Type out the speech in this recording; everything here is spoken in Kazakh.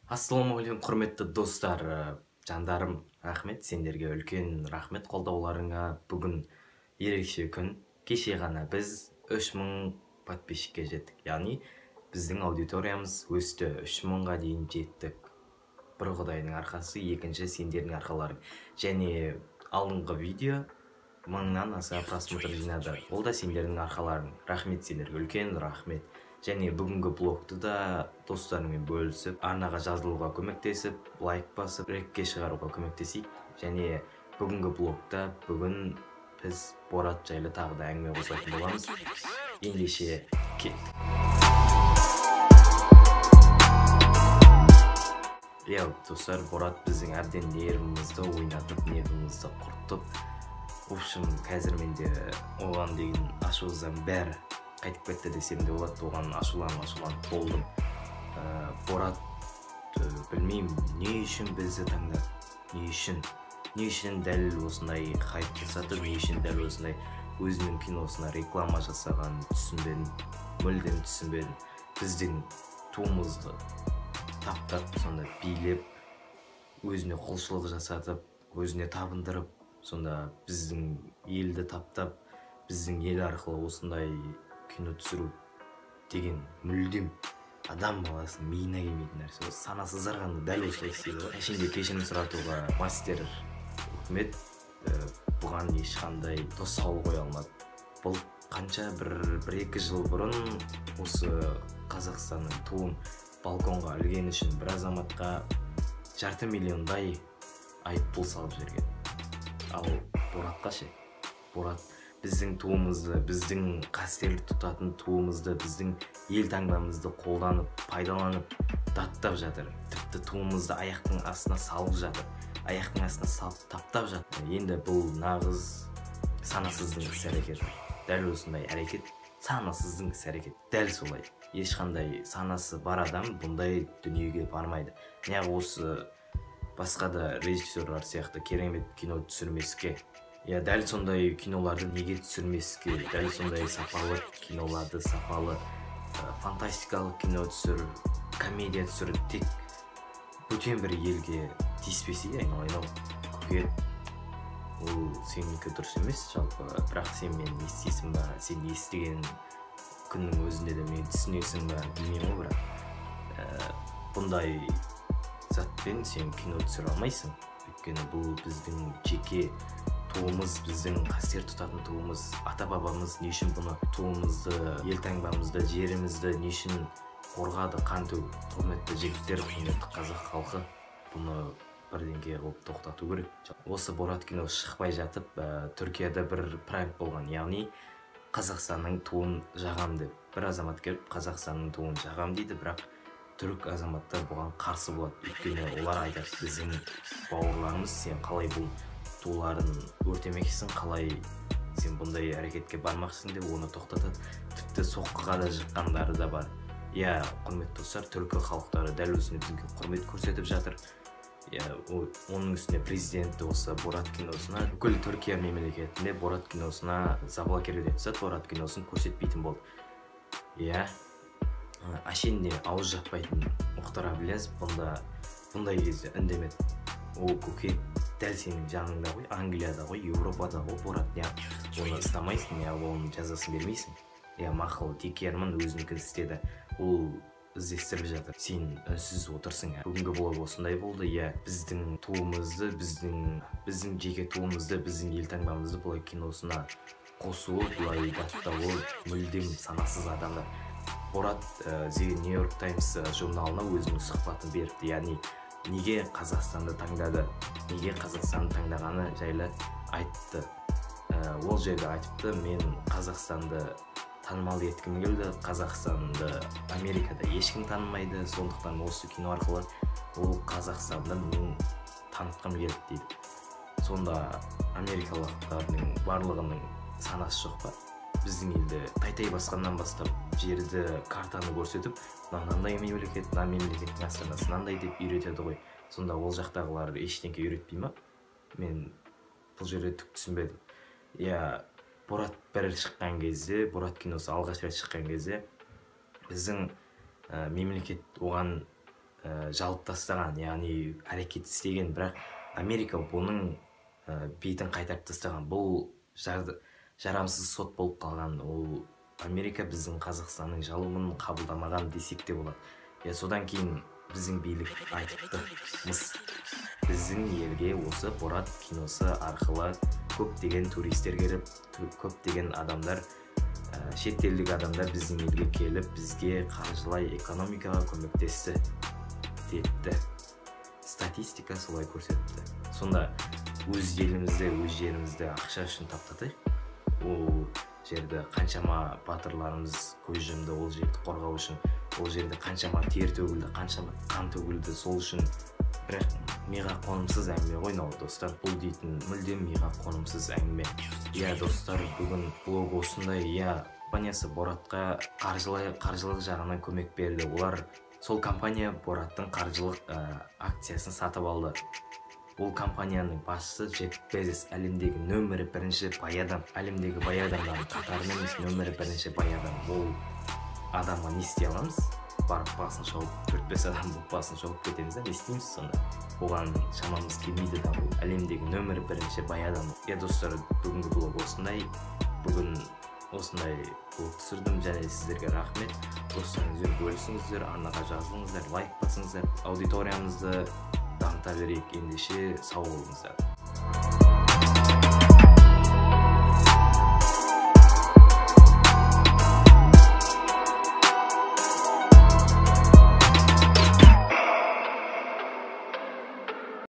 Ассалаумағалейкум, құрметті достар, жандарым, рахмет сендерге, үлкен рахмет қолдауларыңа. Бүгін ерекше күн. Кеше ғана біз 3000 подписчикке жеттік. Яғни біздің аудиториямыз өсті, 3000-ға дейін жеттік. Бір Құдайдың арқасы, екінші сендердің арқаларың. Және алдыңғы видео 1000-нан аса просмотр жинады. Ол да сендердің арқаларың. Рахмет сендерге, үлкен рахмет. Және бүгінгі блогты да достарыңмен бөлісіп, арнаға жазылуға көмектесіп, лайк басып, рекке шығаруға көмектесейік. Және бүгінгі блогта бүгін біз Борат жайлы тағы да әңгіме қозғайтын боламыз. Ендеше кеттік. Иә, достар, Борат біздің әбден нервімізді ойнатып, нервімізді құртып. В общем, қазір менде оған деген ашуыздан бәрі қайтып кетті десем де болады. Оған ашуланып болдым. Борат, білмеймін, не үшін бізді таңдады, не үшін дәл осындай хайп жасады, не үшін дәл осындай өзінің киносына реклама жасағанын түсінбедім, мүлдем түсінбедім. Біздің туымызды таптап, сонда билеп, өзіне құлшылық жасатып, өзіне табындырып, сонда біздің елді таптап, біздің ел арқылы осындай кино түсіру деген мүлдем адам баласының миына келмейтін нәрсе. Санасыздар ғана дәл осылай істейді ғой. Әшейінде кешірім сұратуға мастер үкімет бұған ешқандай тосқауыл қоя алмады. Бұл қанша бір-екі жыл бұрын осы Қазақстанның туын балконға ілген үшін бір азаматқа 500 миллиондай айыппұл салып жіберген. Ал Боратқа ше? Борат біздің туымызды, біздің қастерлі тұтатын туымызды, біздің ел таңбамызды қолданып, пайдаланып, даттап жатыр. Тіпті туымызды аяқтың астына салып жатыр. Аяқтың астына салып таптап жатыр. Енді бұл нағыз санасыздың іс-әрекеті. Дәл осындай әрекет санасыздың іс-әрекеті. Дәл солай. Ешқандай санасы бар адам бұндай дүниеге бармайды. Неғып осы басқа да режиссерлар сияқты керемет кино түсірмеске? Я дәл сондай киноларды неге түсірмеске? Дәл сондай сапалы киноларды, сапалы фантастикалық кино түсір, комедия түсір, тек бөтен бір елге тиіспесе, айналайын-ау, көке, ол сенікі дұрыс емес жалпы, бірақ сен мені естисің ба, сен естіген күннің өзінде де мені түсінесің ба, білмеймін ғой, бірақ бұндай затпен сен кино түсіре алмайсың. Өйткені бұл біздің жеке туымыз, біздің қастер тұтатын туымыз, ата-бабамыз не үшін бұны туымызды, ел таңбамызды, жерімізді не үшін қорғады, қан төгіп. Құрметті жігіттер, құрметті қазақ халқы, бұны бірдеңке қылып тоқтату керек. Осы Борат киносы шықпай жатып, Түркияда бір пранк болған, яғни Қазақстанның туын жағам деп. Бір азамат келіп Қазақстанның туын жағам дейді, бірақ түрік азаматтар бұған қарсы болады. Өйткені олар айтады, біздің бауырларымыз, сен қалай бұл туларын өртемексің, қалай сен бұндай әрекетке бармақсың деп оны тоқтатады. Тіпті соққыға да жыққандары да бар. Иә, құрметті достар, түркі халықтары дәл осындай бізге құрмет көрсетіп жатыр. Иә, оның үстіне президент осы Борат киносына, бүкіл Түркия мемлекетінде Борат киносына заблокировать етіп тастады, Борат киносын көрсетпейтін болды. Иә, әшейінде ауыз жаппайтын Мұхтар Әблязов бұндай кезде үндемеді. О, көке, дәл сенің жаныңда ғой, Англияда ғой, Еуропада ғой Борат, неғып оны ұстамайсың, неғып оның жазасын бермейсің? Иә, мақұл, Дик Ерман өзінікін істеді, ол іздестіріп жатыр, сен үнсіз отырсың. Бүгінгі блог осындай болды. Иә, біздің туымызды, біздің жеке туымызды, біздің ел таңбамызды бұлай киносына қосуы, бұлай даттауы мүлдем санасыз адамдар. Борат The New York Times журналына өзінің сұхбатын беріпті. Яғни неге Қазақстанды таңдады, неге Қазақстанды таңдағаны жайлы айтты. Ол жерде айтыпты, мен Қазақстанды танымал еткім келді, Қазақстанды Америкада ешкім танымайды, сондықтан осы кино арқылы ол Қазақстанды мен танытқым келді дейді. Сонда америкалықтардың барлығының санасы жоқ па? Біздің елде тай-тай басқаннан бастап жерді, картаны көрсетіп, мынандай мемлекет, мына мемлекеттің астанасы мынандай деп үйретеді ғой. Сонда ол жақтағылар ештеңке үйретпей ма? Мен бұл жерде түк түсінбедім. Иә, Борат бір шыққан кезде, Борат киносы алғаш рет шыққан кезде біздің мемлекет оған жалып тастаған, яғни әрекет істеген, бірақ Америка бұның бетін қайтарып тастаған. Бұл жарамсыз сот болып қалған. Ол Америка біздің Қазақстанның жалымын қабылдамаған десек те болады. Содан кейін біздің билік айтыпты, мыс, біздің елге осы Борат киносы арқылы көптеген туристер келіп, көптеген адамдар, шетелдік адамдар біздің елге келіп, бізге қаржылай экономикаға көмектесті депті. Статистика солай көрсетті. Сонда өз елімізде, өз жерімізде ақша үшін таптатайық. Ол жерді қаншама батырларымыз көз жұмды, ол жерді қорғау үшін, ол жерде қаншама тер төгілді, қаншама қан төгілді сол үшін. Бірақ миға қонымсыз әңгіме ғой мынау, достар. Бұл дейтін мүлдем миға қонымсыз әңгіме. Иә, достар, бүгін блог осындай. Иә, компаниясы Боратқа қаржылық жағынан көмек берді. Олар сол компания Бораттың қаржылық акциясын сатып алды. Ол компанияның басшысы Джефф Безос, әлемдегі нөмірі бірінші бай адам, әлемдегі бай адамдардың қатарында емес, нөмірі бірінші бай адам. Ол адамға не істей аламыз? Барып басын шауып, 4-5 адам болып басын шауып кетеміз да, не істейміз сонда? Оған шамамыз келмейді да, ол әлемдегі нөмірі бірінші бай адам. Иә, достар, бүгінгі блог осындай. Бүгін осындай блог түсірдім және сіздерге рахмет. Достарыңызбен бөлісіңіздер, арнаға жазылыңыздар, лайк басыңыздар, аудиториямызды дамыта берейік. Ендеше сау болыңыздар.